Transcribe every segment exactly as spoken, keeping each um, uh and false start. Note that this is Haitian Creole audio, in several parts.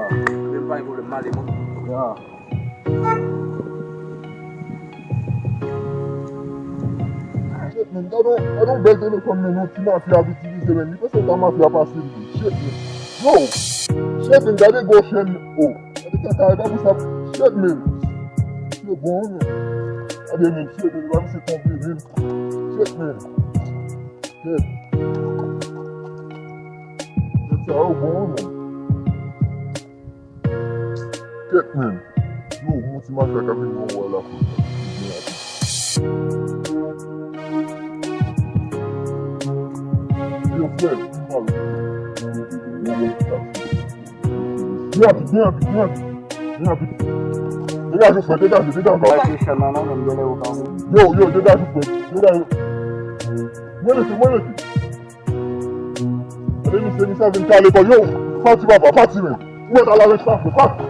Yeah. Menm pa gen pwoblèm, m ale, mwen. Yeah. Shit, man, gade yon, gade yon bèl telefòn, man, yon ti mafya ap itilize, man. Li panse l ta mafya pase l, man. Shit, man. Yo! Shit, man, gade gwo chèn, oh. Gade kaka, gade sa. Shit, man. Yo bon, man. Gade, man, shit, man, li pa misye tonbe, man. Shit, man. Shit. Shit, sa yo bon, man. Kèt, man. Yo, yon ti mafya k ap vin pran wòl la. Yo, frè, m pral. Vin rapid, vin rapid, vin rapid. Vin rapid. Degaje, frè, degaje, degaje. Yo, yo, degaje, frè. Degaje. Mwen rete, mwen rete. Gade misye, misye vin kale kò l. Yo, pati papa, pati men. Ou mèt al avèk sa, frè, pati.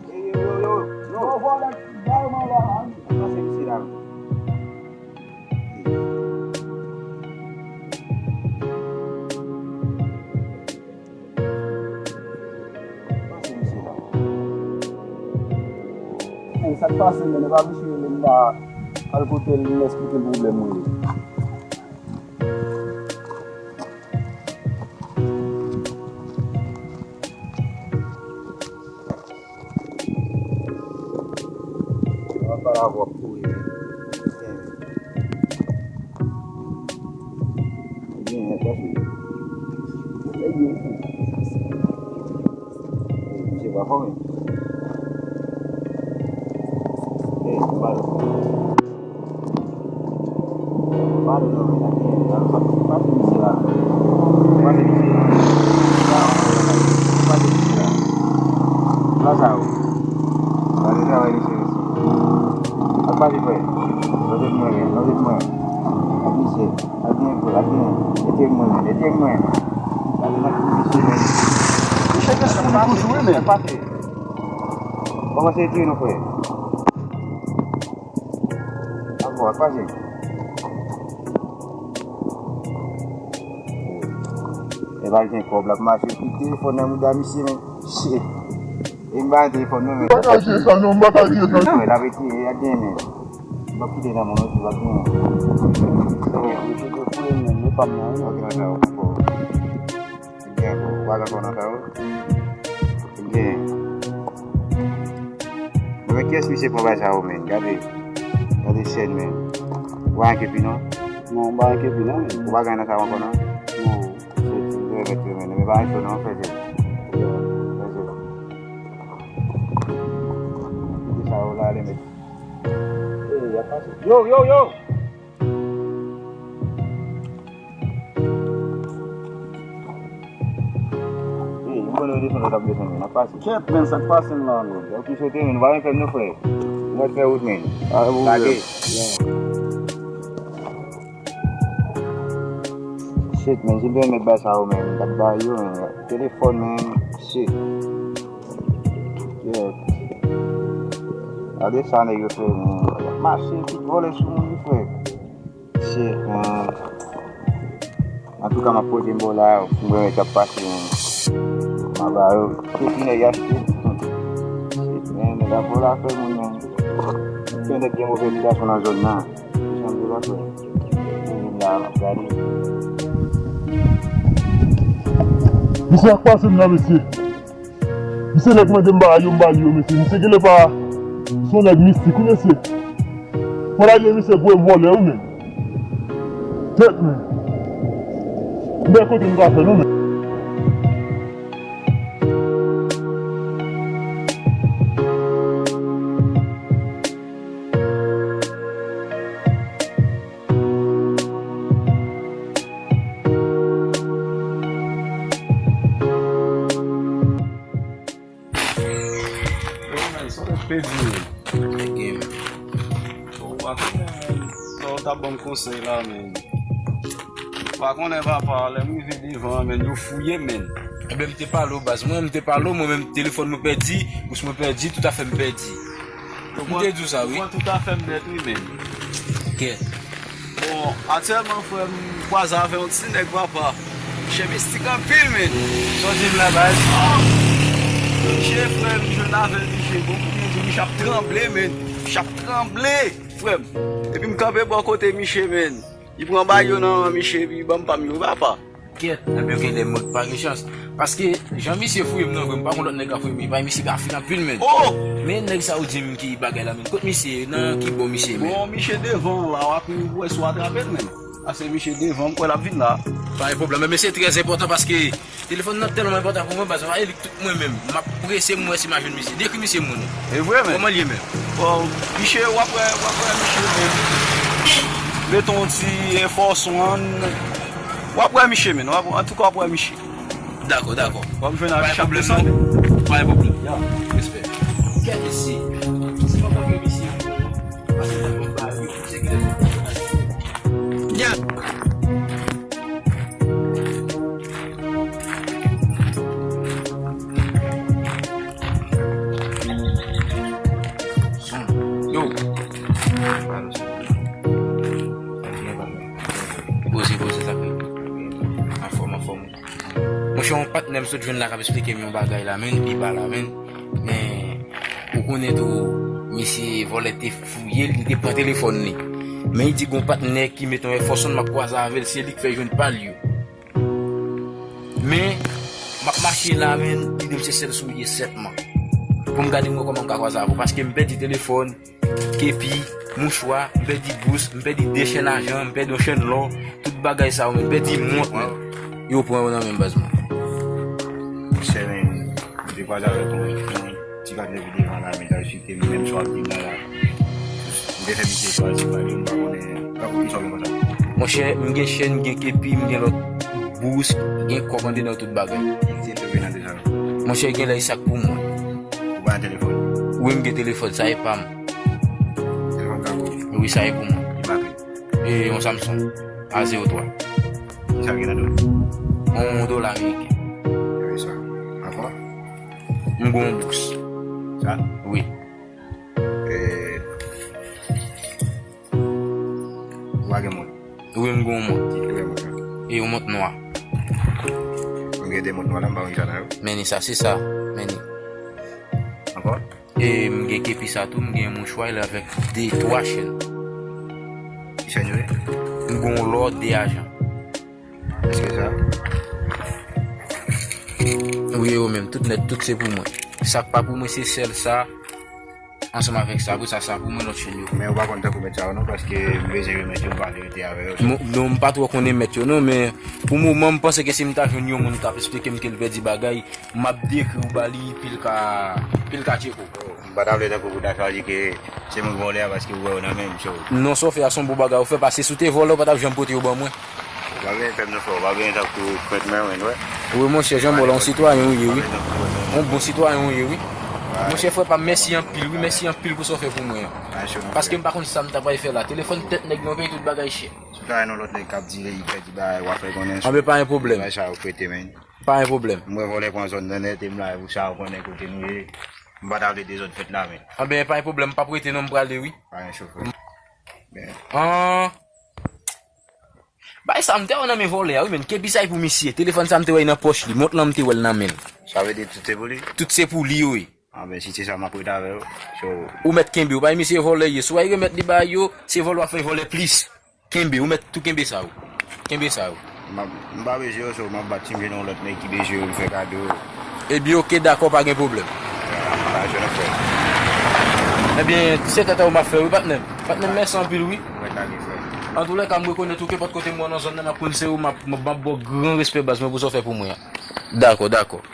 Yo, yo, yo, yo. Yo, vòlè, bay mwen la, man. Pase misye la. Pase misye la. Men, sa k pase, men, e pa misye rele m la, al kote l, m esplike l pwoblèm mwen yo. Mwen pale avè w ap kouri, men. Ebyen, ebyen, pase. Misye pa fò, men. Ey, m pa Pale non, men, la gen, la, pa, pa, pase misye la. Pase misye la. Pase misye la. Plas a ou. Pase travay misye, mesye. Al pase, frè. Lòt mwen, men, lòt mwen. Ak misye. Al gen, frè, al gen. Mete mwen, men, mete mwen. Al gen ak misye, men. Misye gen sou li toujou, wi, men. Pase. Kòmanse tire non, frè. Ankò, pase. E pa gen kòb, l ap mache sou telefòn nan mouda misye, men. Shit. E m pa gen telefòn, non, men. M pa ka jwe sa, non, m pa ka jwe sa. Non, l ap retire, y ap gen, men. M p ap kite nan men w, non, l ap gen. Misye te foure, men, men pa m nan, wi. Ok, nan sa, w pa fò. Gen, bon, w pa gen kò nan sa yo. Gen. Bon, men kiyès misye pran bagay sa yo, men? Gade. Gade chèn, men. Ou pa gen kepi, non? Non, m pa gen kepi, non, men. Ou pa gen nan sa yo ankò, non? Non. Mwen mèt yo, men. Men pa gen cho, non, fè jèn. Fè jèn. Kite sa yo la, ale, men. Ey, y ap pase. Yo, yo, yo! Ey, m konnen w desann, w t ap desann, men n ap pase. Kèt, men, sa k pase m la, men? Yo, ki sote, men, nou pa menm fè m, non, frè. Nou mèt fè wout, men. Lage. Yeah. Shit, men, si m te met bay sa yo, men, m t ap bay yo, men, telefòn, men, shit. Yeah. Gade sa nèg yo fè, men, y ap mache, tout vòlè sou moun, frè. Shit, men. Antouka, m ap poze m bò la, m wè nèg k ap pase, men. M ap ba yo, se ti nèg achte. Shit, men, nèg ap vòlè afè moun, men. Gen nèg gen move repitasyon nan zòn nan. Jan de lòt, wi. Vin la, m ap gade. Misye ak pase m nan, mesye. Misye nèg mande m bagay yo, m ba li yo, mesye. Misye genlè pa se yon nèg mistik, wi, mesye. Fò la ye misye gwo vòlè, wi, men. Tèt, men. M pa kote m ka fè, non, men. Yo, men, sa w pèdi, men. Nèg, men. Bon, w pa konnen, men, sa w t ap ban m konsèy la, men. W pa konnen, papa, lè m rive devan, men, yo fouye, men. Ebyen, m te pale w, baz. Mwen, m te pale w, mwen menm, telefòn mwen pèdi, bous mwen pèdi, tout afè m pèdi. M te di w sa, wi. Ou pran tout afè m nèt, wi, men. Kèt. Bon, aktyèlman, frè m, m kwaze avè yon ti nèg, papa. Misye mistik anpil, men. Sa w di m la, baz? Ah! Misye, frè m, jwenn avè l, misye. Bon, pou byen di, misye ap tranble, men. Misye ap tranble, frè m. Epi m kanpe bò kote misye, men. Li pran bagay yo nan men misye, epi li ban m pa m yo, papa. Kèt, ebyen, genlè mwen k pa gen chans. Paske, jan misye fouye m nan, vre, m pa konn lòt nèg ka fouye m, men misye ka fin anpil, men. Oh! Men nèg sa ou di m ki bagay la, men. Kot misye ye? Nan ki bò misye ye, men? Bon, misye devan w la, w ap wè si w atrape l, men. Ase misye devan, m kwè l ap vin la. Pa gen pwoblèm, men se trè enpòtan paske telefòn nan tèlman enpòtan pou mwen, baz, m pa gen li tout mwen menm. M ap prese, m wè si m a jwenn misye. Dekri misye moun. E vre, men. Kòman l ye, men? Bon, misye, w ap wè, w ap wè misye, men. Mete yon ti efò sou an. W ap wè misye, men. W ap, antouka, w ap wè misye. Dakò, dakò. W ap jwenn avè chak desann. Pa gen pwoblèm. Ya. Respè. Kèt mesye. Se pa pwoblèm, mesye. Pase nan yon bagay, se kèt. Ya. Yo. Poze, poze, sa fè. Anfòm, anfòm. Monchè, yon patnè m sot jwenn la k ap esplike m yon bagay la, men, pi ba la, men. Men, ou konnen tou, misye vòlè te fouye l, li te pran telefòn li. Men, li di gon patnè ki met yon efò sou l, m ap kwaze avè l, se li k fè jwenn pa l yo. Men, m ap mache la, men, li di m se sèl sou li ye sèlman. Pou m gade m wè kòman m ka kwaze avè w, paske m pèdi telefòn, kepi, mouchwa, m pèdi bous, m pèdi de chèn ajan, m pèdi yon chèn lò, tout bagay sa yo, men m pèdi mont, men. Yo pran yo nan men baz mwen. Monchè, men, m te kwaze avèk yon, yon ti patnè ki devan la, men l t al chite m menm swa ap di m la, la. M te fè misye chwazi pale, m pa konnen, tankou ki sa w gen konsa. Monchè, m gen chèn, m gen kepi, m gen lòt bous, gen kòb anndedan tout bagay. Ki ti twouve nan de sa yo? Monchè, genlè e sa k pou mwen. Ou pa gen telefòn? Wi, m gen telefòn, sa e pa m. Telefòn sa pou ou? Wi, sa e pou mwen. Ki mak li? E yon Samsung A zewo twa. Kisa l gen ladan l? Yon dola ameriken. Enteresan. Ankò? M gen yon bous. Sa? Wi. E, ou pa gen mont? Wi, m gen yon mont. Ki koulè mont lan? E yon mont nwa. M gen de mont nwa la, m pa konn kisa nan yo. Men ni sa, se sa. Men ni. Ankò? E m gen kepi sa tou, m gen mouchwa, e l avèk de, twa chèn. Ki chèn yo ye? M gen yon lò, de ajan. Èske sa? Wi, yo menm, tout nèt, tout se pou mwen. Sa k pa pou mwen, se sèl sa, ansanm avèk sa, apre sa, sa pou mwen, lòt chèn yo. Men ou pa konn tankou mèt sa yo non, paske m bezwen remèt yo, m pa vle rete avè yo. Mo-, non, m pa twò konnen mèt yo non, men pou moman, m panse ke si m ta jwenn yon moun k ap esplike m ke l pèdi bagay, m ap dekri w ba li, pi l ka, pi l ka tcheke w. M pa ta vle tankou pou w ta chwazi ke se moun vòlè a paske ou wè yo nan men m, so. Non, sa w fè a se yon bon bagay ou fè, paske si w te vòlè, ou pa t ap janm pote yo ban mwen. Ou pa bezwen fè m non, frè, ou pa bezwen tankou kwèt mwen, mwen, wè. Wi, monchè, Jean Paul, yon sitwayen ou ye, wi. Yon bon sitwayen ou ye, wi. Monchè, frè pa m, mèsi anpil, wi, mèsi anpil pou sa w fè pou mwen an. Paske m pa konn sa m ta pral fè la. Telefòn tèt nèg nan peyi, tout bagay chè. Sa e yon lòt nèg k ap di li, li pèdi bagay, w ap fè konnen. Anben, pa gen pwoblèm. Bagay sa yo prete, men. Pa gen pwoblèm. M wè vòlè pran zòn nan nèt, e m la pou sa yo konnen kote nou ye. M pa ta vle dezòd fèt la, men. Anben, pa gen pwoblèm, m p ap rete non, m prale, wi. Pa gen chofè. Men. An. Bay sa m te wè nan men vòlè a, wi, men. Kenbe sa e pou misye. Telefòn sa m te wè nan pòch li. Mont lan m te wè l nan men l. Sa vle di tout se pou li? Tout se pou li, wi. Anben, si se sa, m ap ret avè w. So, ou mèt kenbe, ou pa misye vòlè ye. Si w al remèt li ba yo, se vòlè w ap fè vòlè plis. Kenbe, ou mèt tou kenbe sa, wi. Kenbe sa, wi. M ap, m pa bezwen yo, so, m ap bat si m jwenn yon lòt nèg ki bezwen yo, m fè kado. Ebyen, oke, dakò, pa gen pwoblèm. Pa jwenn frè. Ebyen, se tèt a ou m ap fè, wi, patnè m. Patnè m, mèsi anpil, wi. Mwen lage, frè. Antoulèka, m rekonèt ou, kenpòt kote m wè w nan zòn nan, m ap konn se ou, m ap, m ap ba w gran respè, baz mwen, pou sa w fè pou mwen an. Dakò, dakò.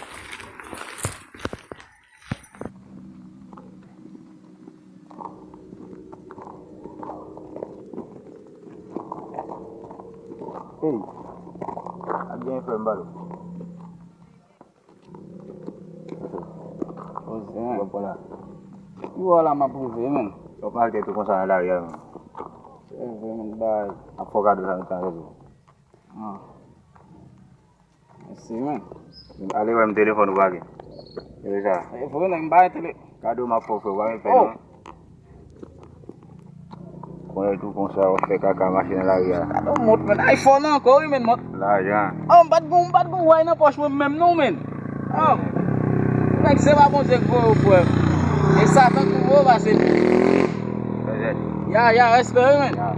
Hey, ap gen frè m pale. Poze, men. Wap pran la. Yo, wala m ap poze, men. Wap mal tèt ou konsa nan lari a, men. Se vre, men, bay. Ap fò kado sa, men, sa, men. Ah. Mèsi, men. Ale wè m telefòn ou pa gen. E sa. E vre, nèg m pa gen tele. Kado m ap fè w, frè, ou pa gen pè non. Konnen tou konsa, w ap fè kaka mache nan lari a. Kado mont, men. Ay, fò nan ankò, wi, men, mont. Lajan. Oh, m pa t gon, m pa t gon way nan pòch mwen menm, non, men. Oh. Nèg, se pa Bondye k voye w, frè. E Satan k voye w pase. Pèzèt. Ya, ya, respè, wi, men. Ya.